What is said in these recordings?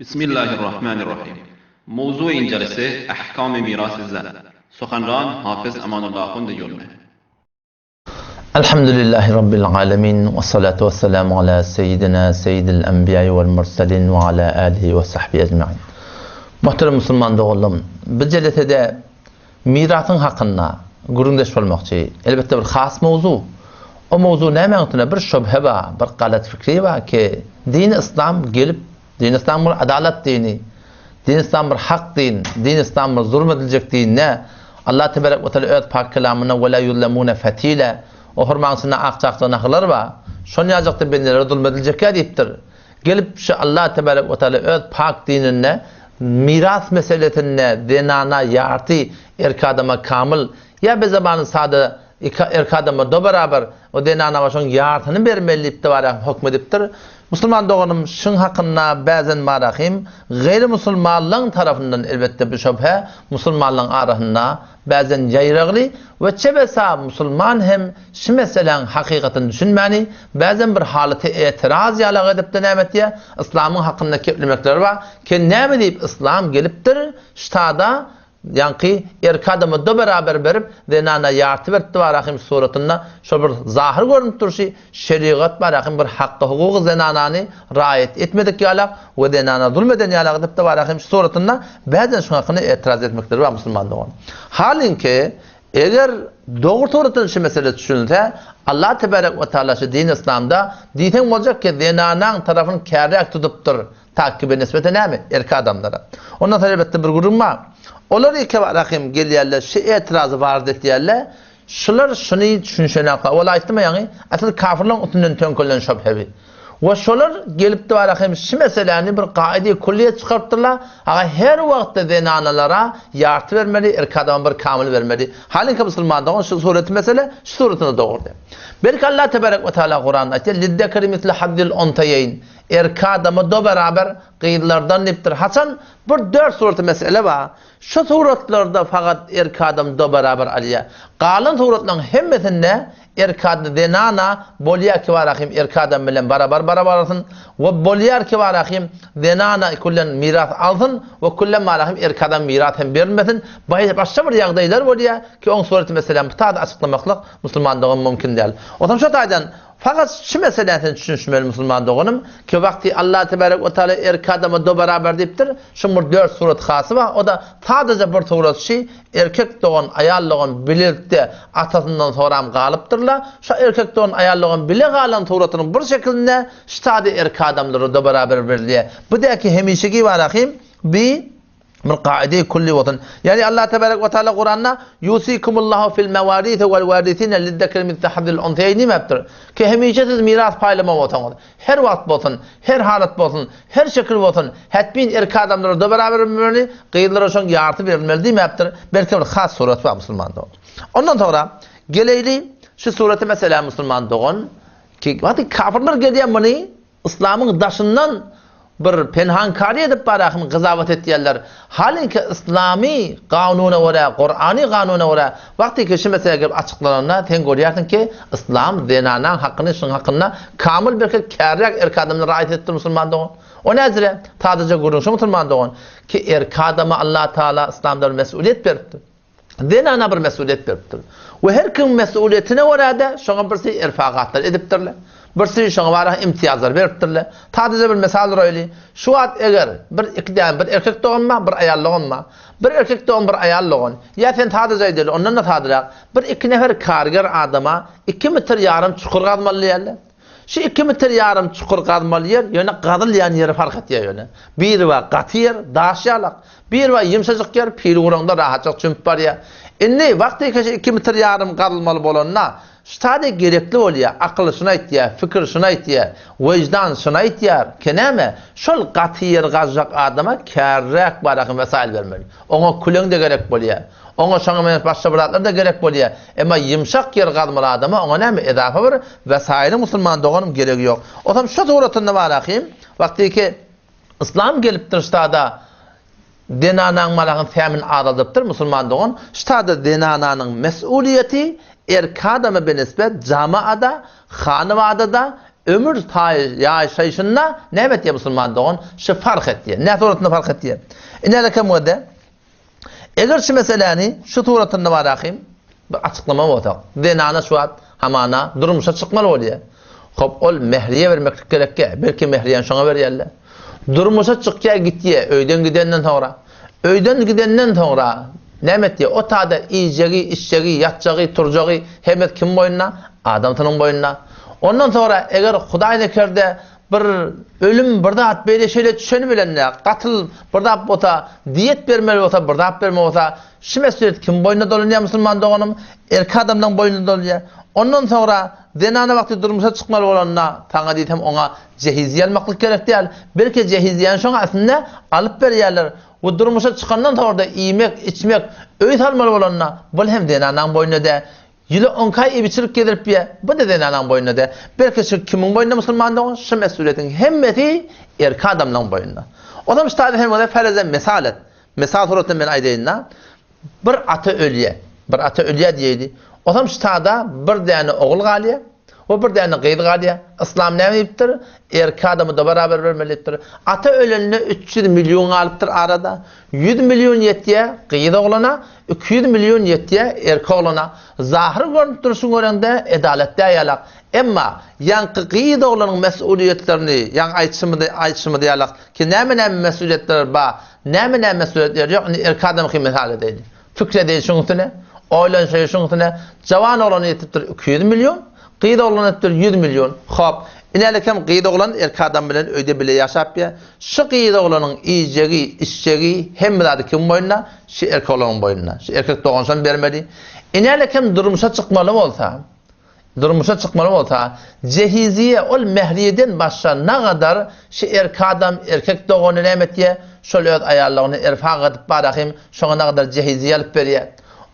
بسم الله الرحمن الرحیم موضوع این جلسه احکام میراث زن سخنران حافظ امان الله آخوند یلمه الحمد لله رب العالمين والصلاة والسلام على سيدنا سيد الأنبياء والمرسلين وعلى آله وصحبه أجمعين Muhterem musulman doganlarym, bu jelesede mirasyň hakynda gürrüňdeş bolmakçy. Elbetde bir has mowzu. O mowzu nämäň üstüne bir şübhe bar, bir galat fikri bar ki, dini yslam gelip, dini yslam bir adalat dini, dini yslam bir hak din, dini yslam bir zulm ediljek din dä. Allah tebarek we teala öz pak kelamynda we la yuzlamuna fatila o hurmaň içinde ak-çakja nahylar bar. Şon ýajakda bendelere zulm ediljekkä diýipdir. Gelip şu Allah tebarek we teala öz pak dininde miras meselesinde zenana ýarty, erkek adama kamyl, ýa be zabany sada iki erkek adama do barabar, o zenana şoň ýartyny bermeli diýip tebarek hökm edipdir. Musulman doganym şuň hakynda bäzen marahym gaýry musulmanlaň tarapyndan elbetde bu şöbhe musulmanlaň arasynda bäzen ýaýragly we çebesa musulman hem şu meseläň hakykatyny düşünmäni bäzen bir halaty etiraz ýalak edipde näme etýä yslamyň hakynda keplemekleri bar ke näme diýip yslam gelipdir ştada Ýaňky erki adama do beraber berip, zenana ýarty beripdi barahym suratynda şol bir zahyr görünip durşy, şerigat barahym bir hakky-hukugy zenanany raýat etmedik ýalak we zenana zulm eden ýalak edipdi barahym şu suratynda bäzden şuň hakynda etiraz etmekleri bar musulman dogan. Halinki eger dogry suratynda şu mesele düşünilse Allah tebarek we taala şu din yslamda diýseň boljak ki zenanaň tarapyny kärräk tutupdyr Takybe nisbete näme? Erkek adamlara. Ondan soň elbetde bir gürrüň bar. Olar ýeke rahym gelýärler, şu etirazy ward etýärler. Şular şuny düşünşenoklar. Owal aýtdym ýaňy, asyl kafirlaryň üstünden töňkelilen şöbhebi. We şolar gelipdi bar rahym şu meseläni bir gaýdy kulliýe çykarypdyrlar. Aga her wagtda zenanalara ýarty bermeli, erkek adama bir kamyl bermeli. Halinki musulman dogan şu sureti mesele şu suretine dogrudy. Belki Allah tebarek we taala Kuranda aýtýar, Lizzekeri misli hazzil unsaýeýn. Erkek adama do beraber gyzlardan diýipdir. Haçan bir dört suraty mesele bar. Şu suratlarda fakat erkek adam do beraber alýar. Galan suratlaryň hemmesinde erkek adam zenana bolýar ki barahim erkek adam bilen barabar barabar alsyn we bolýar ki barahim zenana kullen miras alsyn we kullen barahim erkek adam miras hem berilmesin. Başga bir ýagdaýlar bolýar ki oň suraty meselem bu taýda açyklamaklyk musulman dogan mümkin däl. Onsoň şu taýdan Fakat şu meseläni sen düşünişmeli musulman doganym, ki wagty Allah tebarek we taala erkek adama do barabar diýipdir, şuň bir dört surat hasy bar, o-da sadaja bir surat şi erkek dogan aýal dogan bilelikde atasyndan soram galypdyrla, şo erkek dogan aýal dogan bile galan suratynyň bir şekilinde şu sada erkek adamlara do barabar berilýär. Bu däki hemişeki barahym bi Bir kaide-i külli bolsun. Ýagny Allah tebarek we taala Kuranda Yusikumullahu fil mewarisi wal warisine lizzekeri misli hazzil unseýn diýmepdir. Ki hemişe siz miras paýlama bolsaňyz, her wagt bolsun, her halat bolsun, her şekil bolsun, hetmin erkek adamlara da beraber bermeli, gyzlara şoň ýarysy berilmeli diýmepdir. Belki bir has surat bar musulman dogan. Ondan soňra geleýli şu surata meselä musulman dogan ki wagty kafirler gelýär muny Yslamyň daşyndan bir penhankary edip barahym gyzawat etýärler. Halinki yslamy kanuna görä, Kurany kanuna görä, wagtyky şu mesele gelip açyklananda sen görýärsiň ki, yslam zenanaň hakyny şuň hakynda kamyl belki kärräk erkek adamdan raýat edipdir musulman dogan. O näzire? Sadaja gürrüň şu musulman dogan, ki erkek adama Allah Taala yslamda bir mesulyýet beripdir. Zenana bir mesulyýet beripdir. We her kimiň mesulyýetine görä-de şoňa birsi erfagatlar edipdirler. Birsi şoňa bara imtiýazlar beripdirler. Sadaja bir mysal uraýly. Şu wagt eger bir iki däne bir erkek dogan bar, bir aýal dogan bar. Bir erkek dogan, bir aýal dogan. Ýa sen sadaja aýdaýly, ondan-da sadarak. Bir iki nefer karger adama iki metr ýarym çukur gazmaly diýerler. Şu iki metr ýarym çukur gazmaly ýer, ýöne gazylýan ýeri fark etýär ýöne. Biri bar gaty ýer, daş ýalak. Biri bar ýumşajyk ýer, pil guraňda rahatjak çümüp barýar. Indi wagty şu iki metr ýarym gazylmaly bolanda, şu taýda gerekli bolýar, akyl şuny aýtýar, pikir şuny aýtýar, wyždan şuny aýtýar, ki näme, şol gaty ýeri gazjak adama kärräk barahym wesaýyl bermeli. Oňa küleň-de gerek bolýar. Oňa şoňa meňzeş başga bir zatlar-da gerek bolýar. Emma ýumşak ýer gazmaly adama oňa näme edafa bir wesaýylyň musulman doganym geregi ýok. Otam şu suratynda barahym, wagtyky yslam gelipdir ştada zenanaň malagyň sämini azaldypdyr musulman dogan, ştada zenananyň mesulyýeti erkek adama benisbet jamaada, hanybadada. ömür ýaşaýşynda näme etýär musulman dogan? Şu fark etýär. Nä suratynda fark etýär? Ine kem Eger şu meseläni şu suratynda barahym bir açyklama bolsak, zenana şu wagt hamana durmuşa çykmaly bolýar. Hop, ol mehriýe bermeklik gerekýär. Belki mehriýäni şoňa berýärler. Durmuşa çykýar gitýär, öýden gidenden soňra. Öýden gidenden soňra näme etýär? O tada iýjegi, içjegi, ýatjagy, turjagy hemmesi kimiň boýnuna? Adamsynyň boýnuna. Ondan soňra eger Hudaý nekerde Bir ölüm bir zat beýle şeýle düşeni bilende, gatyl bir zat bolsa, diýet bermeli bolsa, bir zat bermeli bolsa, şu mesulyýet kimiň boýnuna dolanýar musulman doganym? Erkek adamlaň boýnuna dolýar. Ondan soňra zenana wagty durmuşa çykmaly bolanda, saňa diýsem oňa jehiziýe almaklyk gerek däl. Belki jehiziýäni şoňa aslynda alyp berýärler. We durmuşa çykandan soňra-da iýmek, içmek, öý salmaly bolanda, bul hem zenanaň boýnuna däl. Ýyly onka iýip-içirip gezdirip ýe, bu-da zenanaň boýnuna dä. Belki şu kimiň boýnunda musulman dogan, şu mesulyýetiň hemmesi erki adamlaň boýnunda. Onam şu taýda sen bolsa fereze mysal et. Mysal suratynda men aýdaýyn-da, bir ata ölýä, bir ata ölýä diýeýli. Onam şu taýda bir däne ogul galýa we bir däne gyz galýa. Yslam näme diýipdir? Erki adamy-da barabar bermeli diýipdir. Ata ölende 300 million galypdyr arada. 100 million ýetýä gyz oglana, 200 million ýetýä erkek oglana. Zahyr görnüp durşuny göreňde edalat däl ýalak. Emma ýaňky gyz oglanyň mesulyýetlerini ýaňy aýtşymyzy aýtşymyz ýalak ki näme näme mesulyýetler ba, näme näme mesulyýetler ýok indi erkek adamyňky mysal edeýli. Pikir edeýli şuň üstüne, oýlanşaýly şuň üstüne. Jawan oglana ýetipdir 200 million, gyz oglana ýetipdir 100 million. Hop, inälikem gyz oglan erkek adam bilen öýde bile ýaşap ýa. Şu gyz oglanyň iýjegi, içjegi, hemme zady kimiň boýnuna? Şu erkek oglanyň boýnuna. Şu erkek dogan şony bermeli. Inälikem durmuşa çykmaly bolsa, durmuşa çykmaly bolsa, jehiziýe, ol mähriýeden başga nagadar şu erkek adam, erkek dogany näme etýär? Şol öz aýallygyny erfak edip barahym, şoňa nagadar jehiziýe alyp berýär.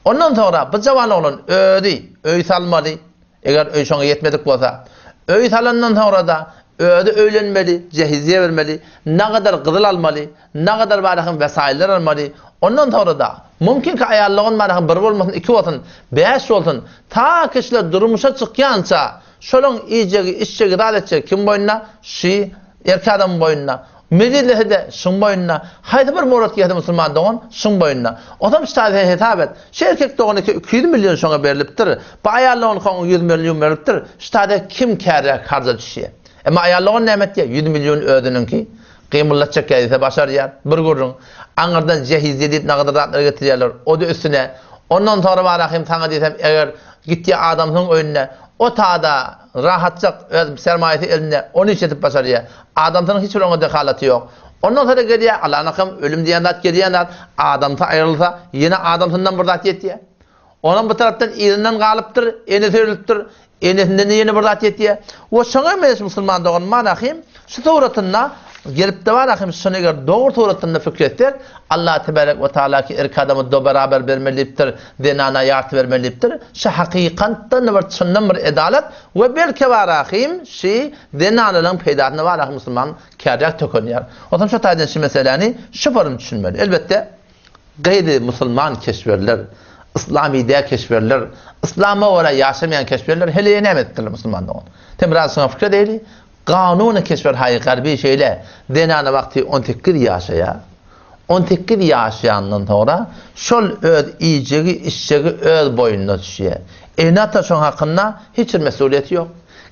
Ondan soňra bu jawan oglan özi öý salmaly. Eger öý şoňa ýetmedik bolsa, öý salandan soňra-da özi öýlenmeli, jehiziýe bermeli, nagadar gyzyl almaly, nagadar barahym wesaýylar almaly. Ondan soňra-da, mümkin ki aýallygyň barahym bir bolmasyn, iki bolsun, bäş bolsun, ta kişiler durmuşa çykýança, şolaň iýjegi, içjegi, zat etjegi kim boýnuna? Şy erkek adamyň boýnuna. Mejlisde şuň boýnuna, haýsy bir murat gelse musulman dogan, şuň boýnuna. Onsoň şu taýda hesap et. Şu erkek doganyňky 200 million şoňa berlipdir. Bu aýal doganyňky oňa 100 million berlipdir. Şu taýda kim kärräk karza düşýär? Emma aýal dogan näme etýär? 100 million özüniňki. Gymyldatjak gelse başarýar. Bir gürrüň. Aňyrdan jehizje diýip nagadar zatlar getirýärler. O-da üstüne. Ondan soňra barahym saňa diýsem, eger gitýär adamsynyň öýüne, o tada rahatjak öz sermaýasy elinde, ony işletip başarýar. Adamsynyň hiç bir oňa dehalaty ýok. Ondan soňra gelýär, Allanakam ölüm diýen zat gelýän zat, adamsy aýrylsa, ýene adamsyndan bir zat ýetýär. Onam bu tarapdan yzyndan galypdyr, enesi ölüpdir, enesinden-de ýene bir zat ýetýär. We şoňa meňzeş musulman dogan Manahym şu suratynda gelipdi Manahym şuny eger dogry suratynda pikir etsek, Allah tebarek we taala ki erkek adama do beraber bermeli diýipdir, zenana ýarty bermeli diýipdir. Şu hakykatdan bir çyndan bir edalat we belki Barahym şi Zenanalaryň peýdasyna bar ahy musulman kärräk tökenýär. Onsoň şo taýdan şu meseläni şu form düşünmeli. Elbetde gaýry musulman keşberler, yslamy däl keşberler, yslama görä ýaşamaýan keşberler heleýe näme edipdirler musulman dogan. Sen biraz şoňa pikir edeýli. Kanuny keşber haý garby şeýle zenana wagty 18 ýaşaýar. 18 ýaşaýandan soňra şol öz iýjegi, içjegi öz boýnuna düşýär. Ene-ata şoň hakynda hiç bir mesulyýeti ýok.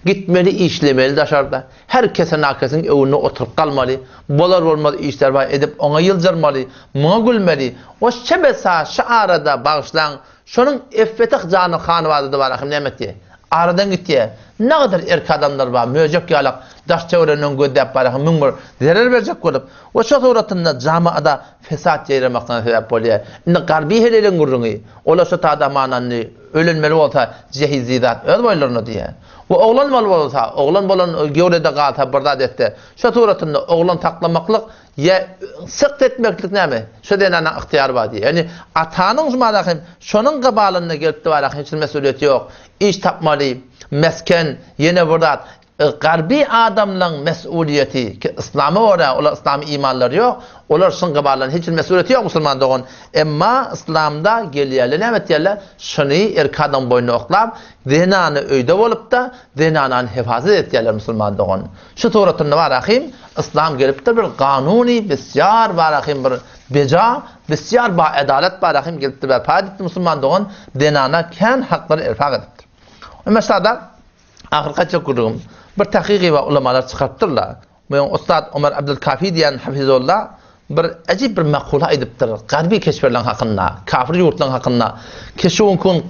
Gitmeli, işlemeli daşarda. Her kese-nakesiň öwünde oturyp galmaly. Bolar-bolmaz işler bar edip oňa ýyljyrmaly, muňa gülmeli. O şebesa şu arada bagyşlaň, şonuň Effetah jany hanybadada bar ahym näme etýär? Aradan gitýär. Nagadar erkek adamlar bar, möjek ýalak daş-töwereginden gözläp bar ahym 1001 zerer berjek bolup. We şo suratynda jamaada fesat ýaýramaklygyna sebäp bolýar. Indi garby heleliň gürrüňi. Olar şo tada mananyny ölenmeli bolsa jehizli zat öz boýlaryna diýýär. We oglan bol bolsa, oglan bolan göwrede galsa bir zat etse, şo suratynda oglan saklamaklyk ýa sykt etmeklik näme? Şo zenanyň ygtyýary bar diýýär. Ýagny atanyň şu mana hem şonuň gybalynda gelipdi bar hiç bir mesulyýeti ýok. Iş tapmaly, mesken, ýene bir zat. Garby adamlaň mes'uliýeti ki yslama görä olar yslamy imanlary ýok, olar şyň gybarlaryň hiç bir mes'uliýeti ýok musulman dogan. Emma yslamda gelýärler näme etýärler? Şuny erkek adamyň boýnuna oklap, zenany öýde bolupda zenanany hefazat etýärler musulman dogan. Şu suratynda bar ahym yslam gelipdir bir ganuny bisýar bar ahym bir beja bisýar ba edalet bar ahym gelipdir berpa edipdir musulman dogan zenana kän haklary erfak edipdir. Emma şada Ahyrky aýtjak gürrüňim, bir tahkygy bar ulamalar çykarypdyrlar. Munuň ussat Omar Abdulkafi diýen hafizullah bir äjip bir makula aýdypdyr garby keşberleriň hakynda, kafir ýurtlaryň hakynda. Ki şu günki gün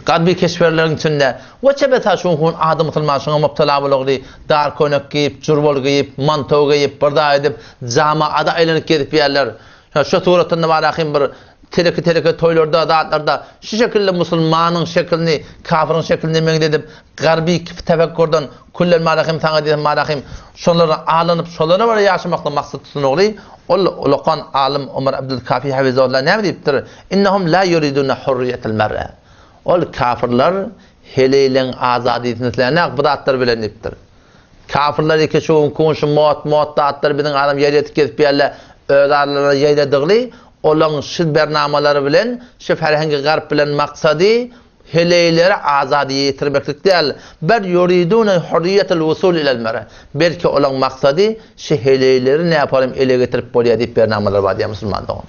garby keşberleriň içinde we çebesa şu günki gün ady musulman şuňa mubtala bolagly, dar köýnek geýip, jurbal geýip, manto geýip, bir zat edip, jama ada aýlanyp gezip ýärler. Şu suratynda bar ahym bir teleke-teleke toýlarda, zatlarda şu şekilde musulmanyň şekilini kafiriň şekiline meňzedip, garby tefekkurdan küllen bar ahym saňa diýsem bar ahym şolara alanyp, şolara görä ýaşamaklyk maksat tutunygly, ol ulakan alym Omar Abdulkafi hafizahullah näme diýipdir? Innahum la yuriduna hurriyetel mer'e. Ol kafirler heleýleň azadysyny isleýänok bu zatlar bilen diýipdir. Kafirler eke şu gün kun şu mot mot zatlar biziň adam ýaýradyp gezip ýärler öz aralarynda ýaýradygly olaň şu bernamalary bilen şu ferhengi garp bilen maksady heleýleri azady ýetirmeklik däl bel ýuridune hurriýetel wusul ilel mere belki olaň maksady şu heleýleri näparym ele getirip bolýar diýip bernamalary bar diýýär musulman dogan.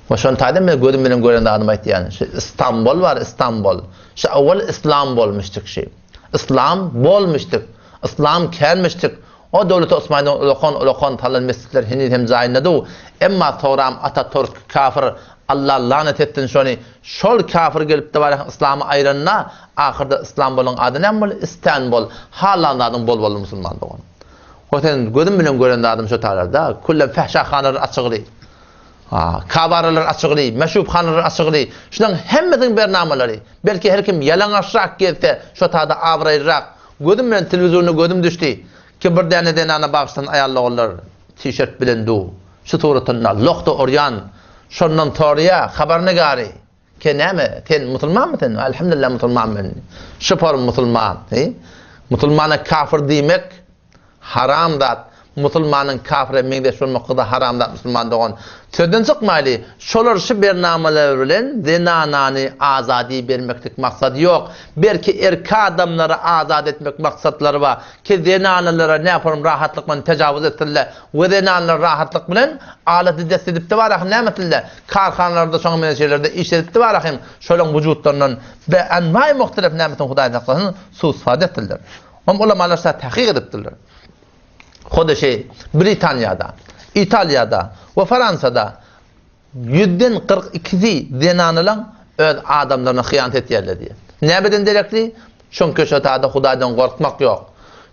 We şony taýdan men gözüm bilen gören zadymy aýtýan şu Istanbul bar Istanbul şu owal islam bolmuşdyk şu. Yslam bolmuşdyk. Yslam känmişdik. O döwleti Osmanyň ulakan-ulakan salan mesjitler heniz hem jaýynda dur. Emma soram Ataturk kafir, Allah lanet etsin şony, şol kafir gelipdi barýan yslamy aýyranda, ahyrda Yslambolyň ady näme boldy? Istanbol. Halan zadyň bol boldy musulman dogan. O sen gözüm bilen gören zadym şo taýlarda. Küllem fähşahanalar açygly. Kabaralar açygly, meşrubhanalar açygly. Şularyň hemmesiniň bernamalary. Belki her kim ýalaňaçrak gezse, şo tada abraýlyrak. Gözüm bilen telewizorna gözüm düşdi. Ki bir däne zenana bagyşlan aýal-ogullar tişert bilen du. Şu suratynda lohda urýan. Şondan soraýa habarnigary. Ke näme, sen musulmanmy sen? Elhamdülillah musulman men. Şuparym musulman. Musulmana kafir diýmek Haram zat. Musulmanyň kafire meňzeş bolmaklygy-da haram zat musulman dogan. Sözden çykmaýly, şolar şu bernamalar bilen zenanany azady bermeklik maksady ýok. Belki erki adamlary azat etmek maksatlary bar. Ki zenanalara näform rahatlyk bilen tejawuz etsinler we zenanlar rahatlyk bilen alaty dest edipdi bar ahym näme etsinler karhanalarda şoňa meňzeş ýerlerde işledipdi bar ahym şolaň wujutlaryndan be enwaý muhtelef nämesin hudaý saklasyn suistifade etsinler. Hem ulamalar şa tahkyk edipdirler. Hudy şeý Britaniýada, Italiýada we Fransada ýüzden 42-si zenanalaň öz adamlaryna hyýanat etýärler diýýär. Nämeden derekli? Çünki şo tada Hudaýdan gorkmak ýok.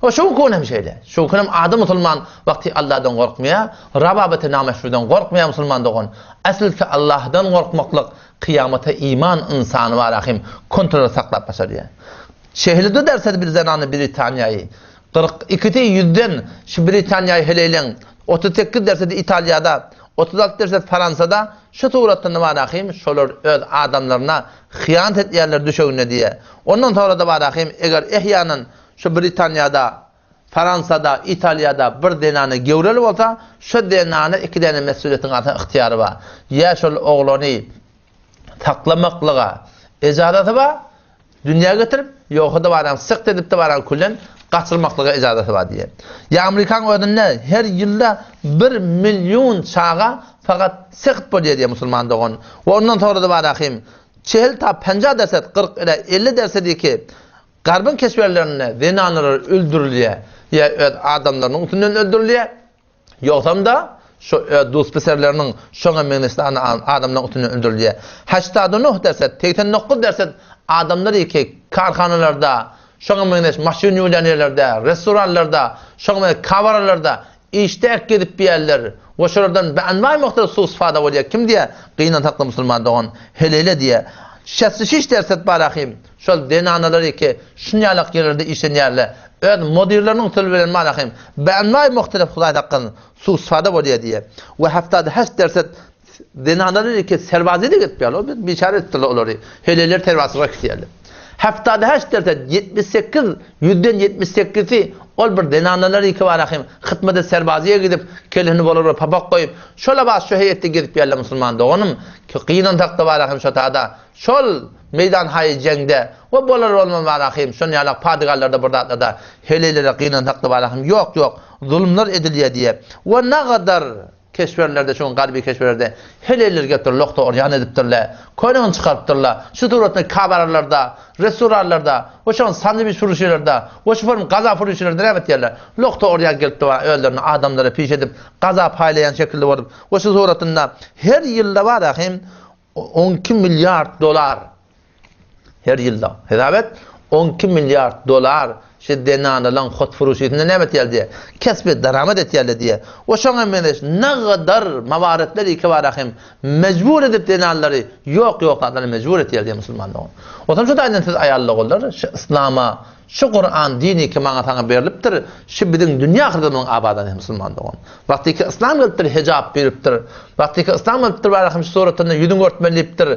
We şu gün hem şeýle. Şu gün hem ady musulman wagty Allahdan gorkmaýar, rababaty nameşrudan gorkmaýar musulman dogan. Asylky Allahdan gorkmaklyk kyýamata iman ynsany bar ahim kontrol saklap başarýar. Şeýle-de dersedi bir zenany Britaniýaýy, 42-si ýüzden şu Britaniýaýy heleýleň, 38 dersedi Italiýada, 36 dersedi Fransada, şu suratda Nybarahyým şolar öz adamlaryna hyýanat etýärler düşeginde diýýär. Ondan soňra-da Barahym eger ehýanan şu Britaniýada, Fransada, Italiýada bir zenany gewreli bolsa, şu zenana iki däne mesuliýetiň arasynda ygtyýary bar. Ýa şol oglany saklamaklyga ejazaty bar, Dünýä getirip, ýogsa-da baran sykt edip-de baran külden gaçyrmaklyga ejazasy bar diýýär. Ýa Amerikaň özünde her ýylda bir million çaga fakat sykt bolýar diýýär musulman dogan. We ondan soňra-da bar ahim, çehil ta penja derset, 40 ila 50 dersediki garbyň keşberlerinde zenanlar öldürilýär, ýa öz adamlarynyň üstünden öldürilýär. Ýogsam-da, şo öz duz-piserleriniň şoňa meňzeş sany adamlaryň üstünden öldürilýär. Haştadu nuh derset, 89 derset adamlar iki karhanalarda, şoňa meňzeş maşyn ýuwulýan ýerlerde, restoranlarda, şoňa meňzeş kabaralarda işdäk gezip biýärler we şolardan be-enwaý muhtelif suw-istifada bolýar. Kim diýýär? Gynansakda musulman dogan, heleýle diýýär. Şäsdi şiş derset bar ahym. Şol zenanalar iki şunýalak ýerlerde işlenýärler. Öz modirleriniň usuly bilen malahym be-enwaý muhtelif Hudaý saklasyn suw-istifada bolýar diýýär. We haftady heşt derset zenanalar iki serbazlyk edip ýaly, biz biçäre etdiler olary. Heleýler serbazlyga gitýärler. Heftadaheşt derset, 78, ýüzden ýetmiş sekizisi ol bir zenanalar iki bara hem hytmada serbaziýa gidip, kelehini bolar bir papak goýup, şola bas şu heýetde gezip ýörler musulman doganym, ki gynansakda bara hem şo tada şol meýdan haýy jeňde we bolar bolmaz bara hem şon ýalak padygarlarda bir zatlarda heleýlere gynansakda bara hem ýok ýok zulumlar edilýär diýe we nagadar Keşberlerde şuň garby keşberlerde heleýler gelipdir lokda orýan edipdirle, köýnegini çykarypdyrla, şu suratny kabarlarda, restoranlarda we şoň sandwiç furuşilerde we şu form gaza furuşilerde näme etýärler? Lokda orýan gelipdir wa özlerini adamlara piş edip gaza paýlaýan şekilde bolup we şu suratynda her ýylda bar ahim 12 milliard dolar Her ýylda, hesap et, 12 milliard dollar şu zenanalaň hotfuruşysynda näme etýär diýýär? Kesbi daramat etýärler diýýär. We şoňa meňzeş nagadar mawaretler iki bara hem mejbur edip zenanlary ýok-ýok zatlara mejbur etýär diýýär musulman dogan. Onsoň şu taýdan siz aýal doganlar şu yslama Şu Kuran dini ki maňa saňa berlipdir, şu biziň dünýe ahyrymyzyň abadany musulman dogan. Wagty ki yslam gelipdir hijap beripdir. Wagty ki yslam gelipdir barahym şu suratynda ýüzüňi örtmeli diýipdir,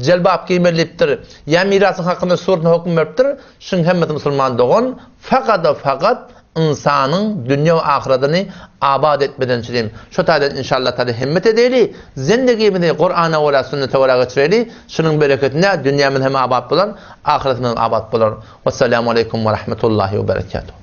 jelbap geýmeli diýipdir, ýa mirasyň hakynda suratynda höküm beripdir. Şuň hemmesi musulman dogan fakat fakat ynsanyň dünýe we ahyradyny abat etmeden üçin. Şu taýdan inşallah taala himmet edeli, zendigimizi Kurana görä sünnete görä geçireli. Şunuň bereketine dünýämiz hem abat bolar, ahyretimiz hem abat bolar. Wessalamu aleýkum we rahmetullahi we berekatuh.